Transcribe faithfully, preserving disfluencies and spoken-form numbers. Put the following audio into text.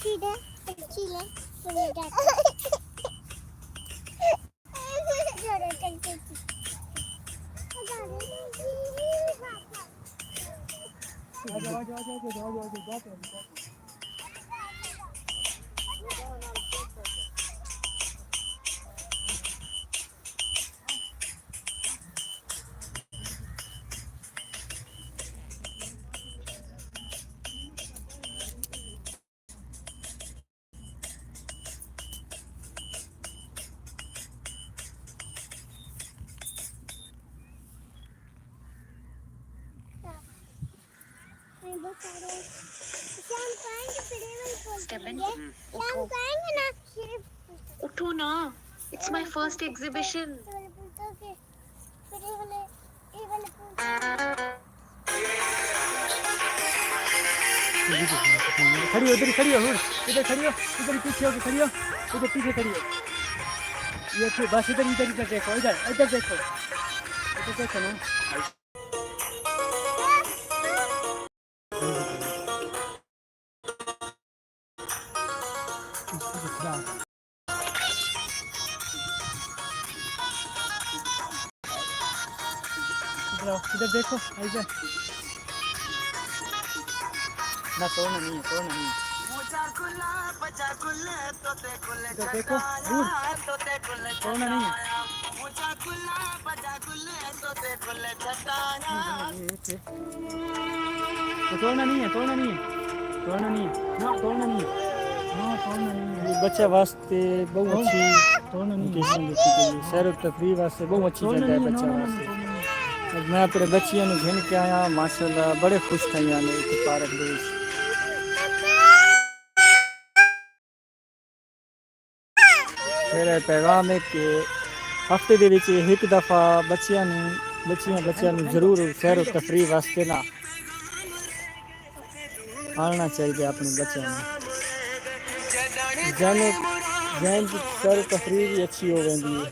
सीधे, सीधे, सीधे। اسٹیپ ان۔ اٹھو۔ اٹھو نا، اٹس مائی فرسٹ ایگزیبیشن۔ کھڑی ہو، ادھر ہی کھڑی ہو، ہور۔ ادھر کھڑی ہو، ادھر پیچھے ہو کے کھڑی ہو، ادھر پیچھے کھڑی ہو۔ یہ ادھر، بس ادھر، ادھر، ادھر دیکھو، ادھر، ادھر دیکھو۔ ادھر دیکھو نا۔ ادھر آؤ، ادھر دیکھو، ادھر۔ نہ، توڑنا نہیں ہے، توڑنا نہیں ہے۔ ادھر دیکھو، دور۔ توڑنا نہیں ہے۔ یہ توڑنا نہیں ہے، توڑنا نہیں ہے۔ توڑنا نہیں ہے۔ نہ، توڑنا نہیں ہے۔ نہ، توڑنا نہیں ہے۔ یہ بچہ واسطے بہت اچھی لوکیشن دیتی گئی ہے۔ سیر و تفریح واسطے بہت اچھی جگہ ہے بچہ واسطے۔ اور میں اپنے بچیاں نوں گھن کے آیا، ماشاءاللہ بڑے خوش تھے یہاں نے پارک دے وچ۔ میرا پیغام ہے کہ ہفتے دے وچ ہک دفعہ بچیاں نوں، بچیاں، بچیاں نوں ضرور سیر و تفریح واسطے نہ آنڑنا چاہیدا اپݨے بچیاں نوں۔ ذہن، ذہن دی سیر و تفریح وی اچھی ہو ویندی ہے۔